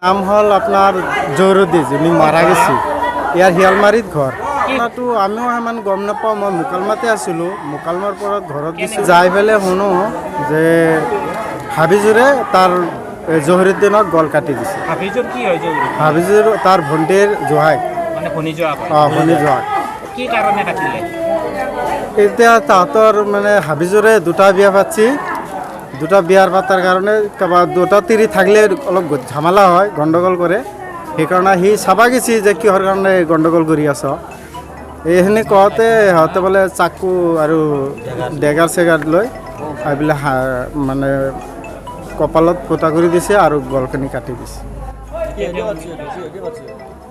নাম হ'ল আপোনাৰ জহৰুদ্দি, যোনে মাৰা গেছি। ইয়াৰ শিয়ালমাৰীত ঘৰ। তো আমিও সিমান গম নাপাওঁ। মই মোকালমাতে আছিলোঁ। মোকালমাৰ পৰা ঘৰত গৈছোঁ, যাই পেলাই শুনো যে হাবিজুৰে তাৰ জহৰুদ্দিনক গল কাটি দিছে। হাফিজুৰ কি হয় জহুৰুদ্দিন? হাবিজুৰ তাৰ ভণ্টিৰ জোঁৱাই। মানে ভনী যোৱা হয়? অঁ, ভনী জোঁৱাই। কি কাৰণে কাটিলে? এতিয়া তাহাঁতৰ মানে হাবিজুৰে দুটা বিয়া পাতছি। দুটা বিয়াৰ পাতাৰ কাৰণে কাৰোবাৰ দুটা তিৰি থাকিলে অলপ ঝামেলা হয়, গণ্ডগোল কৰে। সেইকাৰণে সি চাবা গেছি যে কিহৰ কাৰণে গণ্ডগোল কৰি আছ। এইখিনি কওঁতে সিহঁতে বোলে চাকু আৰু ডেগাৰ চেগাৰ লৈ এইবিলাক মানে কপালত ফুটা কৰি দিছে আৰু গলখিনি কাটি দিছে।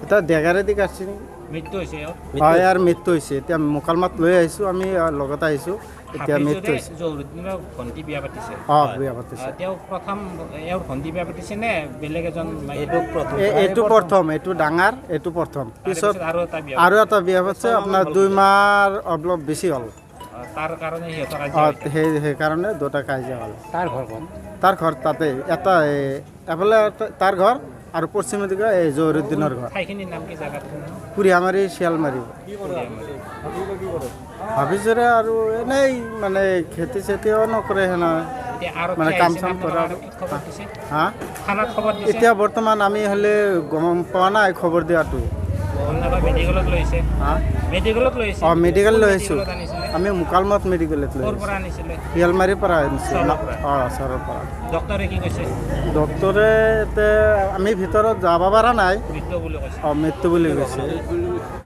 এতিয়া ডেগাৰেদি কাটছে নেকি? মৃত্যু হৈছে এওঁৰ? হয়, ইয়াৰ মৃত্যু হৈছে। এতিয়া মোকালমাত লৈ আহিছোঁ আমি, লগত আহিছোঁ। এতিয়া মৃত্যু হাফিজুৰে হৈছে। জহুৰুদ্দিনৰ ভণ্টি বিয়া পাতিছে? অঁ, বিয়া পাতিছে। তেওঁ প্ৰথম এওঁৰ ভণ্টি বিয়া পাতিছে নে বেলেগ এজন? এইটো প্ৰথম, এইটো ডাঙৰ, এইটো প্ৰথম। পিছত তাৰপিছত আৰু এটা বিয়া? আৰু এটা বিয়া পাতিছে আপোনাৰ 2 মাহ অলপ বেছি হ'ল। তাৰ কাৰণে সিহঁতৰ কাজিয়া হৈছে। সেইকাৰণে দুটা কাজিয়া হ'ল। তাৰ ঘৰ ক'ত? তাৰ ঘৰ তাতে এটা, এফালে তাৰ ঘৰ আৰু পশ্চিম দিকে এই জহৰুদ্দিনৰ ঘৰ। ঠাইখিনিৰ নাম কি, জেগাটোৰ নাম? কুৰিয়ামাৰী, শিয়ালমাৰী। ভাবিছোৰে আৰু এনেই মানে খেতি চেতিও নকৰে সেনে। এতিয়া আৰক্ষী মানে কাম আহিছে চাম নে কৰা। আৰক্ষীক খবৰ দিছে? হা? থানাত খবৰ দিছে? এতিয়া বৰ্তমান আমি হ'লে গম পোৱা নাই খবৰ দিয়াটো। নাইবা মেডিকেলত লৈ আহিছে? হা? মেডিকেলত লৈ আহিছে? অঁ, মেডিকেল কোন লৈ আহিছোঁ। মেডিকেলত আনিছিলে? আমি মুকালমত মেডিকেলত লৈ ক'ৰ আহিছোঁ। পৰা আনিছিলে? শিয়ালমাৰীৰ পৰা আনিছোঁ। চৰৰ পৰা? অঁ, চৰৰ পৰা। ডক্টৰে কি কৈছে? ডক্টৰে এতিয়া আমি ভিতৰত যাব পৰা নাই। মৃত্যু বুলি কৈছে? অঁ, মৃত্যু বুলি কৈছে।